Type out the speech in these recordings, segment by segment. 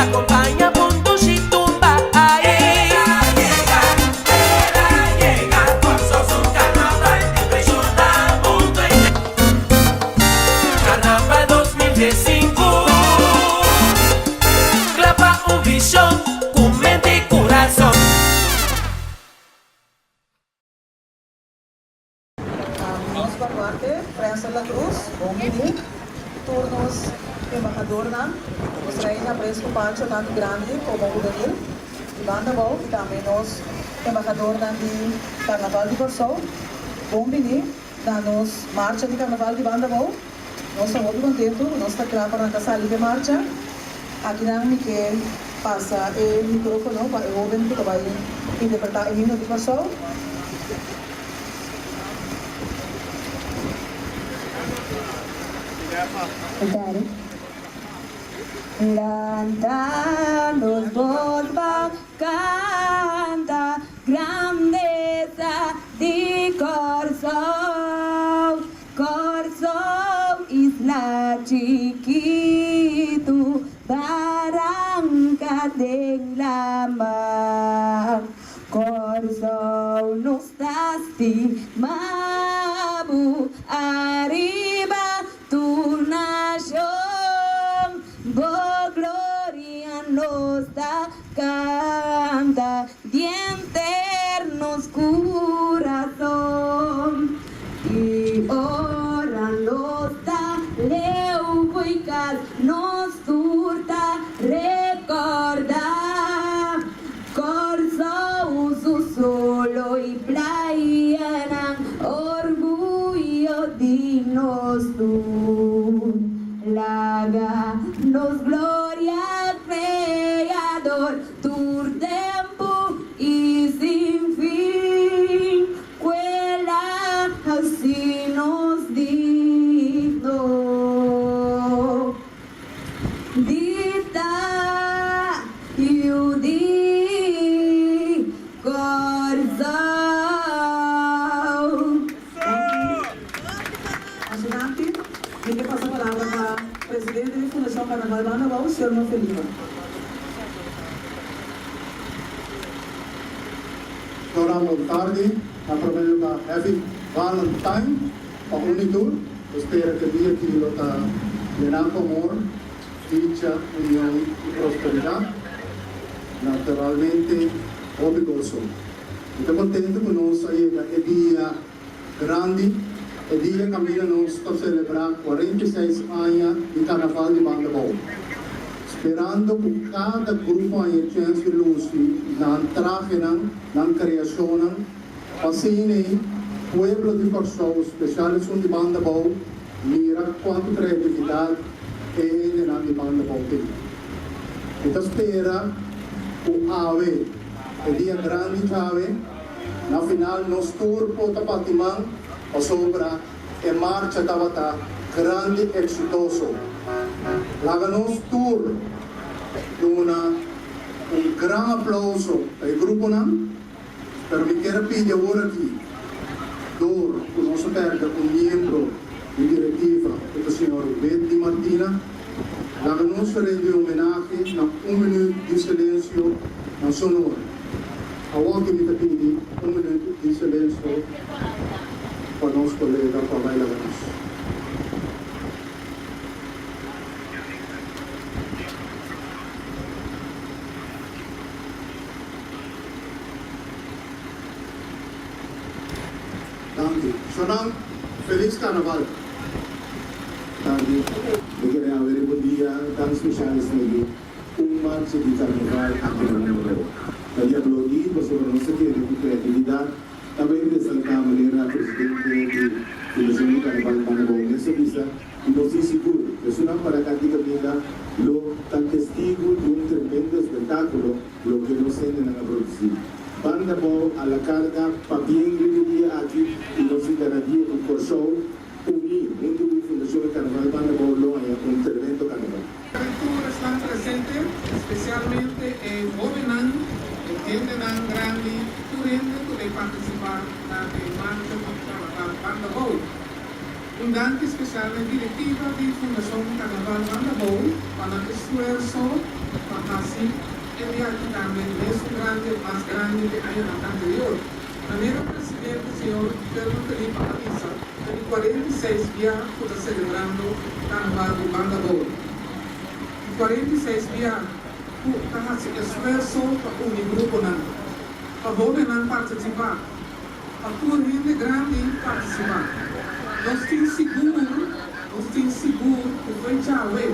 acompaña puntushi tumba ay. El a yega, el a yega, Kòrsou su karnaval impreshoná mundu entero. Karnaval 2015, kla pa un vishon ku mente i kurason. Nos baluarte Frenser La Cruz, bon bini. Tur nos embahadornan, nos reina Bresco Pancho tantu grandi komo hubenil di Banda Abou i tambe nos embahadornan di Karnaval di Kòrsou, bon bini na nos marcha di Karnaval di Banda Abou. Nos ta hopi kontentu ku nos ta kla pa ranka sali p'e marcha. Akinan mi ke pasa e mikrofono pa e hoben ku ta bai interpretá e himno di Kòrsou. Lanta nos bos pa kanta grandesa di Kòrsou. Kòrsou isla chikitu baranka den laman. Kòrsou nos ta stima bo ariba tur nashon. Bo gloria nos ta kanta di henter nos kurason. I ora nos ta leu fo'i kas, nos tur ta rekòrdá Kòrsou su solo i playanan, orguyo di nos tur. Laga nos gloria Kreador tur tempu i sin fin. Cuela haci nos digno di ta yu di Corsou. Masha danki. Mi ke pasa palabra pa presidente di Fundacion Carnaval Banda Abou, señor Mofeliva. Dora bon tardi, na prome luga Happy Valentine pa un y tur. Espera cu e dia aki lo ta yena cu amor, dicha, union y prosperidad. Naturalmente hopi goso. Mi ta contento cu nos a yega e dia grandi, e dia caminda nos ta celebra 46 aña di Carnaval di Banda Bou. Sperando ku kada grupo haña chèns di lusi nan trahenan, nan kreashonnan, pa asina ei pueblo di Kòrsou, spesial esun di Banda Bou, mira kuantu kreatividat e hendenan di Banda Bou tin. Mi ta spera ku awe, e dia grandi djawe, na final nos tur por ta bati man pasobra E marcha tabata grandi eksitoso. Laga nos tur duna un gran aplauso pa e gruponan, pero mi kier a pidi awor aki, dor ku nos a pèrdè un miembro di direktiva ku ta señor Whitney Martina, laga nos rindi homenahe na un minüt di silensio na su honor. Awor ki mi ta pidi un minüt di silensio pa nos kolega ku a bai laga nos. Danki. Shonan, felis karnaval. Danki. Mi kere awe riba un dia tan speshal esaki. Un marcha di karnaval aki na Banda Bou. Ta di aplaudí pasobra nos ta kere ku kreatividat ta bay resaltá manera presidente di Fundashon di Karnaval Banda Bou mes a bisa i nos tin sigur ku esunnan para ka di kaminda lo ta testigu di un tremendo espectáculo loke nos hendenan a produsí. Banda Bou a la karga pabien riba e dia aki i nos tin garantia ku Kòrsou uní huntu ku Fundashon di Karnaval Banda Bou lo haña un tremendo karnaval. Tur esnan presente, especialmente e hobennan, e hendenan grandi, tur hende cu ta participá na e marcha di Carnaval Banda Bou. Un danki spesial na e direktiva di Fundashon Karnaval Banda Bou pa nan esfuerso pa hasi e dia aki tambe mesun grandi of mas grandi ku e añanan anterior. Manera presidente señor Fernan Felipa a bisa, ta di 46 bia ku ta selebrando Karnaval di Banda Bou. Di 46 bia ku ta hasi esfuerso pa uni gruponan, pa hóbennan partisipá, Pa tur hende grandi partisipá. Nos tin sigur, nos tin sigur ku fo'i djawe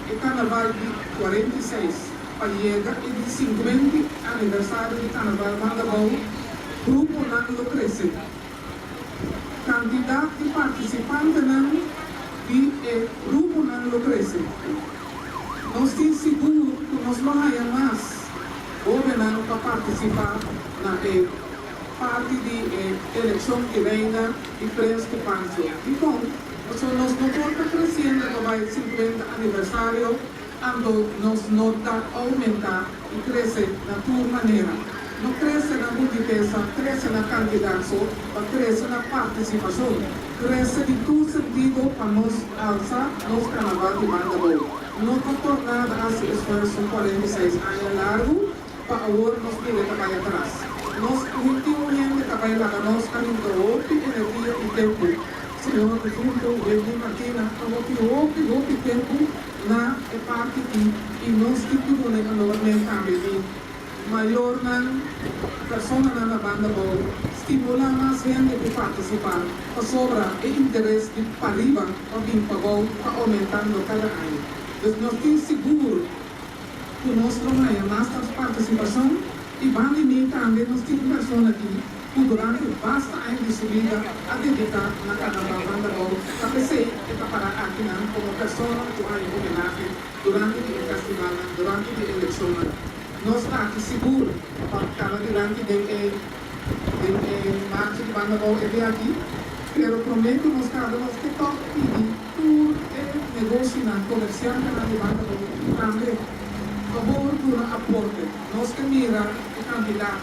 e karnaval di 46 pa yega e di 50 aniversario di Karnaval Banda Bou, gruponan lo krese. Kantidat di partisipantenan di e gruponan lo krese. Nos tin sigur ku nos lo haña mas hóbennan pa partisipá na e parti di e elekshon di Reina i Prens ku Pancho. Dikon? Pasobra nos no por ta kresiendo pa bai 50 aniversario anto nos no ta oumentá i krese na tur manera. No krese na bunitesa, krese na kantidat so, pa krese na partisipashon. Krese di tur sentido pa nos alsa nos karnaval di banda bou. No ta por nada hasi esfuerso 46 aña largu pa awor nos bira ta bai atras. Nos tin un hende ta bai laga nos a rinda hopi energia i tempu. Señor difunto Wendy Martina a hopi hopi hopi tempu na e parti ki i nos tin ku duna e honor n'e tambe di mayornan, personanan na banda bou, stimulá mas hende ku partisipá pasobra e interes di pariba pa bin pabou ta oumentando kada aña. Dus nos tin sigur ku nos lo haña mas partisipashon i banda di mi tambe nos tin un persona aki ku durante basta aña di su bida a dediká na Karnaval Banda Bou, ta p'esei e ta pará akinan komo persona ku haña homenahe durante di e festivalnan, durante di e elekshonnan. Nos ta aki sigur pa kana dilanti den e den e marcha di Banda Bou e dia aki, pero promé ku nos kaba nos ke tòg pidi tur e negoshinan, komersiantenan di Banda Bou tambe fabor duna aporte. Nos ke mira e kantidat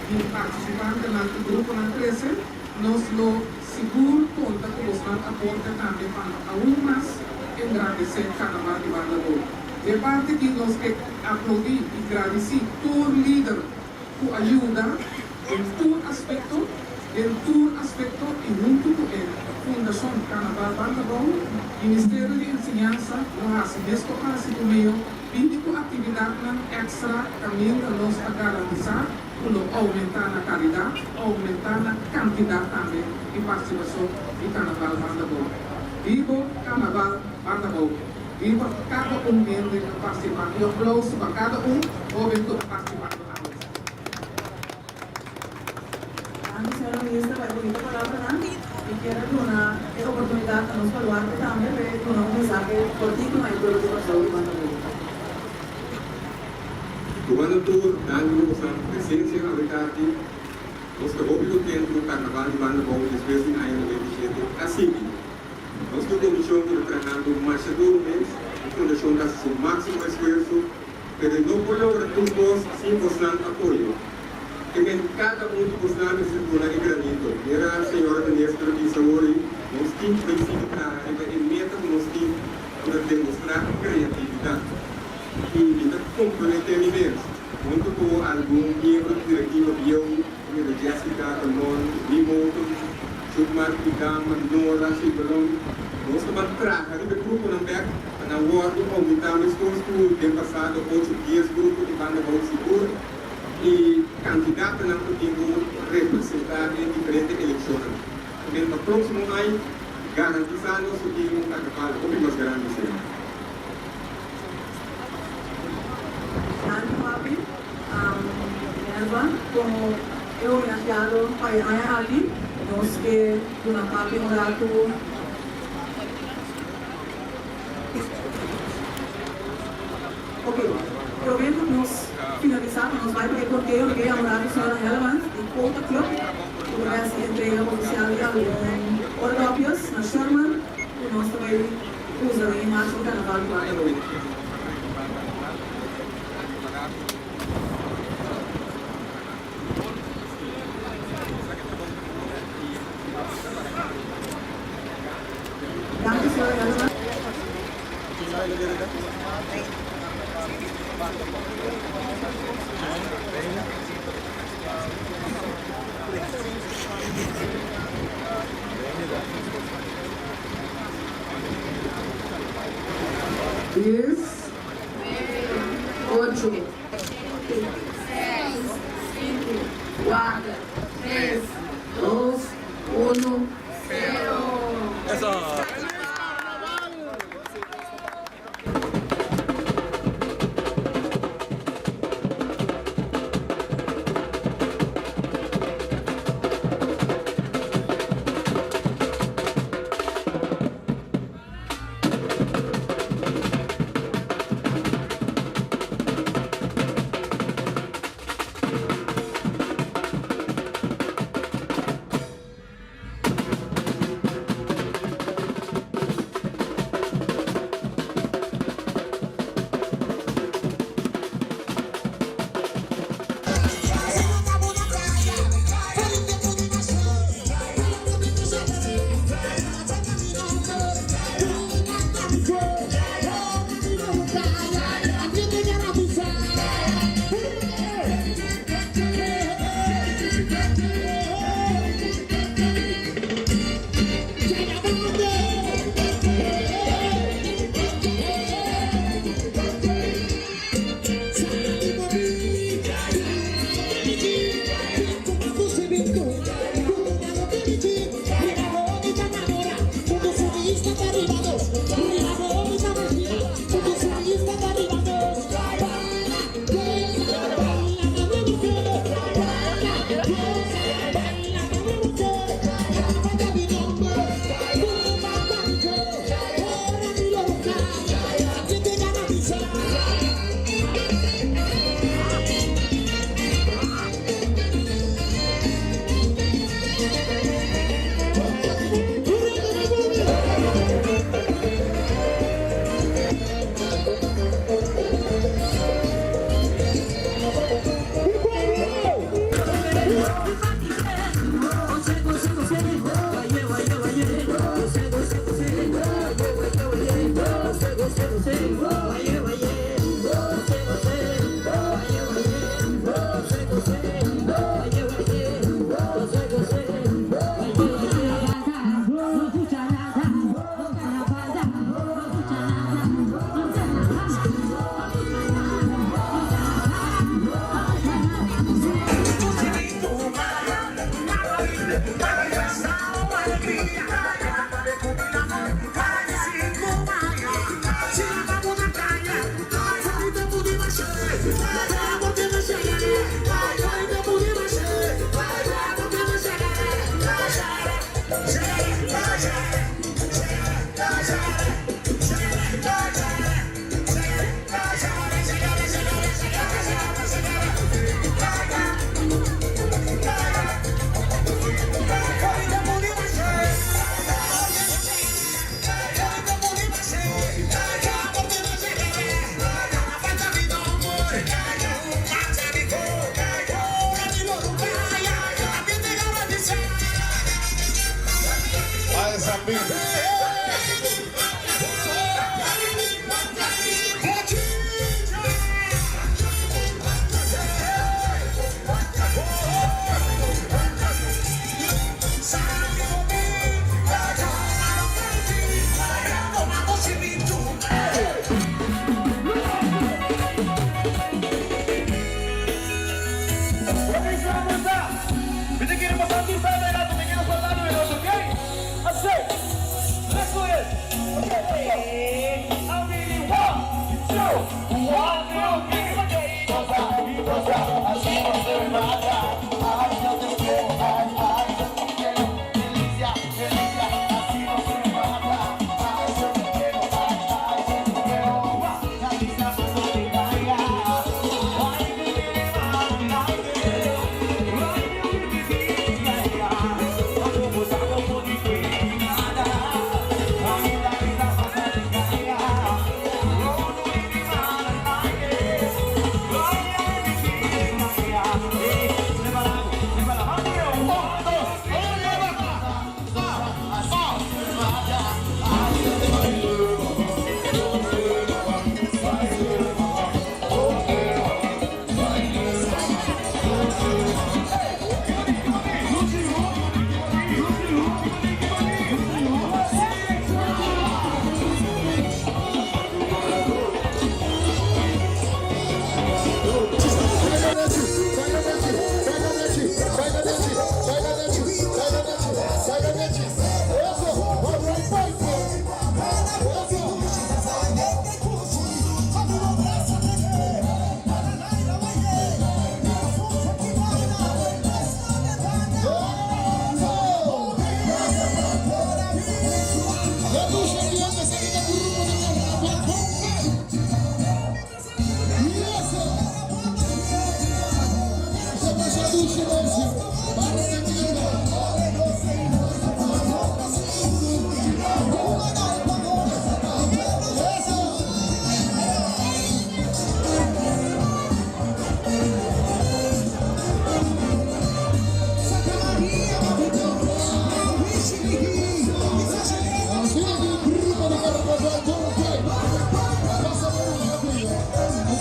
di partisipantenan i gruponan krese, nos lo sigur konta ku bosnan aporte tambe pa aun mas engrandesé Karnaval di Banda Bou. Di e parti aki nos ke aplaudí i gradisí tur lider ku a yuda den tur aspekto, den tur aspekto i huntu ku e Fundashon Karnaval Banda Bou, Ministerio di Enseñansa lo hasi mes ku a hasi ku meo bini ku aktividatnan èkstra kaminda nos ta garantisá ku lo oumentá na kalidat, oumentá na kantidat tambe di partisipashon di Karnaval Banda Bou. Bibo Karnaval Banda Bou! Biba kada un hende ku partisipá i aplouso pa kada un hóben ku ta partisipando awe. Danki señora Minister pa e bunita palabranan. Mi kier a duna e oportunidat na nos baluarte tambe pa e duna un mensahe kortiku na e pueblo di Kòrsou i Banda Bou. Tubando tur, danki pa boso presencia awe tardi. Nos ta hopi contento cu Carnaval di Banda Bou despues di aña 97 a sigui. Nos tur comision cu ta trahando masha duro mes, e fundacion ta haci su maximo esfuerzo, pero e no por logra tur cos sin bosnan apoyo. Ke men kada un di bosnan mester duna e granito. Mira señora minister a bisa hori, nos tin cu bay sigui traha riba e meta cu nos tin cu ta demostra creatividad. I mi ta compromete mi mes, hunto cu algun miembro di directiva bieu, manera Jessica, Ramon, Lee Moulton, Jukmar, Pidama, Nora, Silverón, nos ta ban traha riba e gruponan bek pa nan wordo aumenta meskos cu den pasado ocho, dies grupo di banda bou sigur y candidatonan cu tin cu representa den diferente eleccionnan. Den pa proximo aña garantisa nos cu tin un carnaval hopi mas grandi siñor. Danki papi. Minerva, como e homenajeado pa e aña aki, nos ke duna papi un ratu. Ok, prome ku nos finalisá, pa nos bai pa e korteo, mi ke yama un ratu señora Hellemans di Quota Club, ku ta bai hasi entrega ofisial di algun oordopjes na Sherman, ku nos ta bai usa den e marcha di karnaval di Waterloo. Dies. Ocho. Seis, sinku, kuater, tres, dos, uno, sero.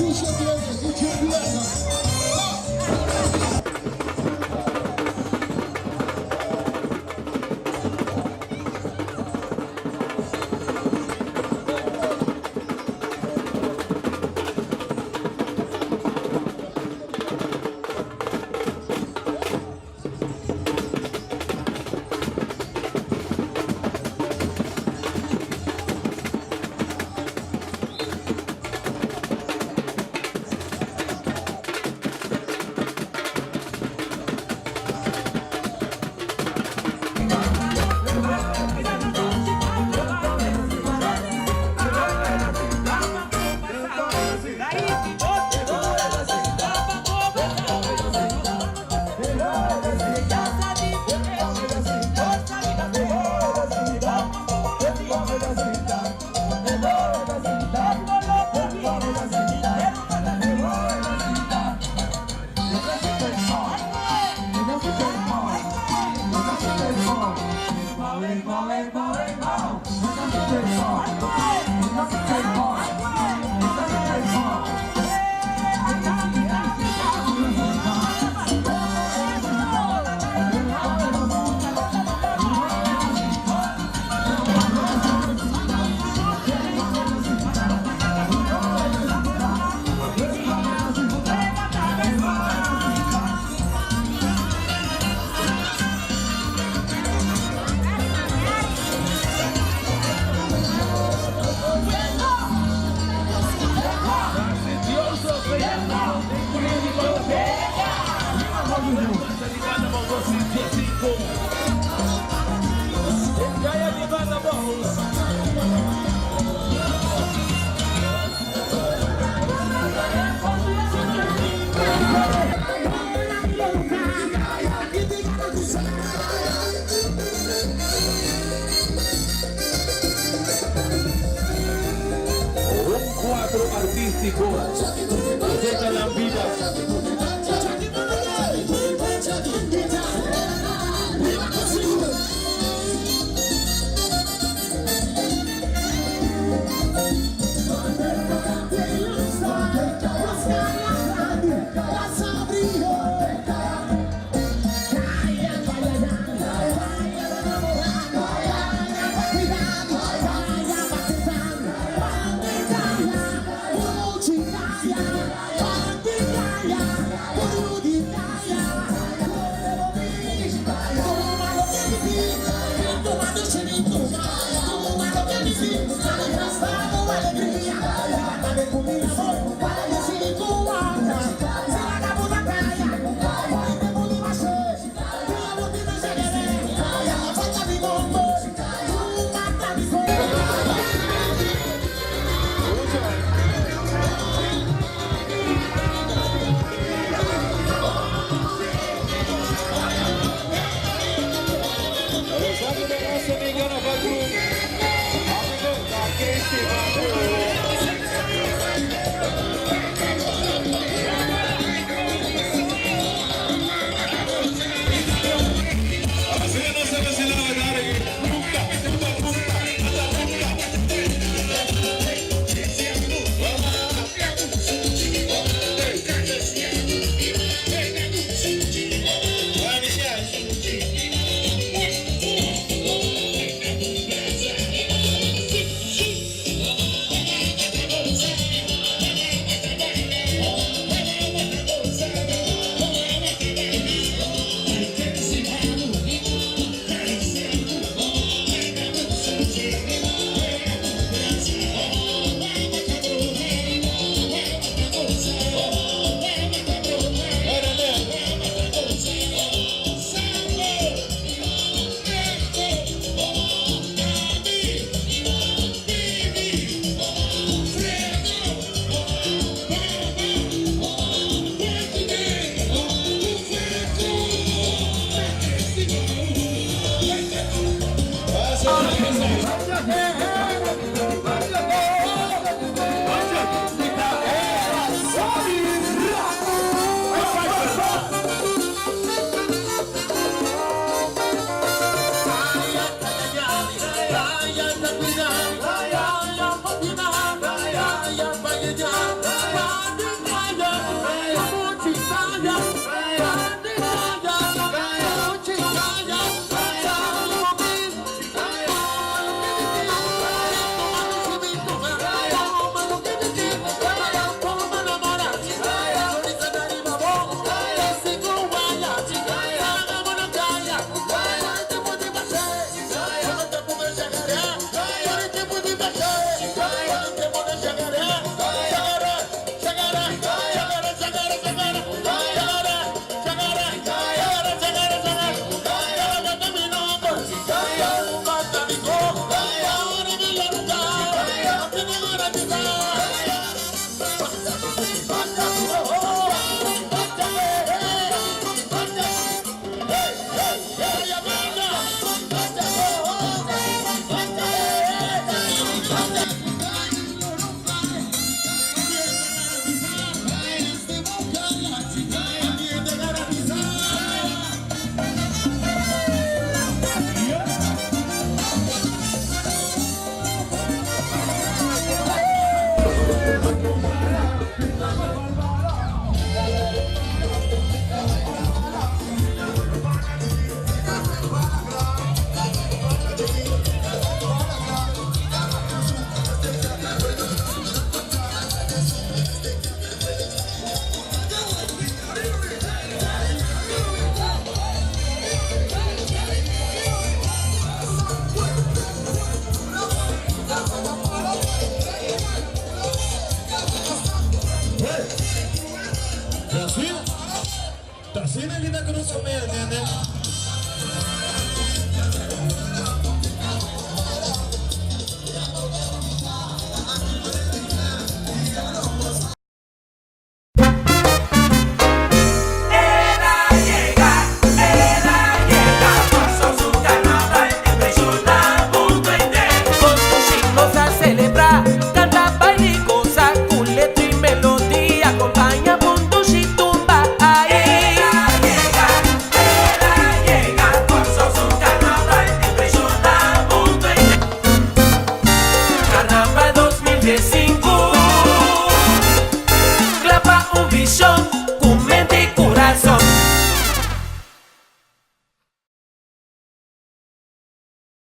Un cuadro artístico de la vida. Hey! Brasil! Ta asina ki ta krusa medio, entiende?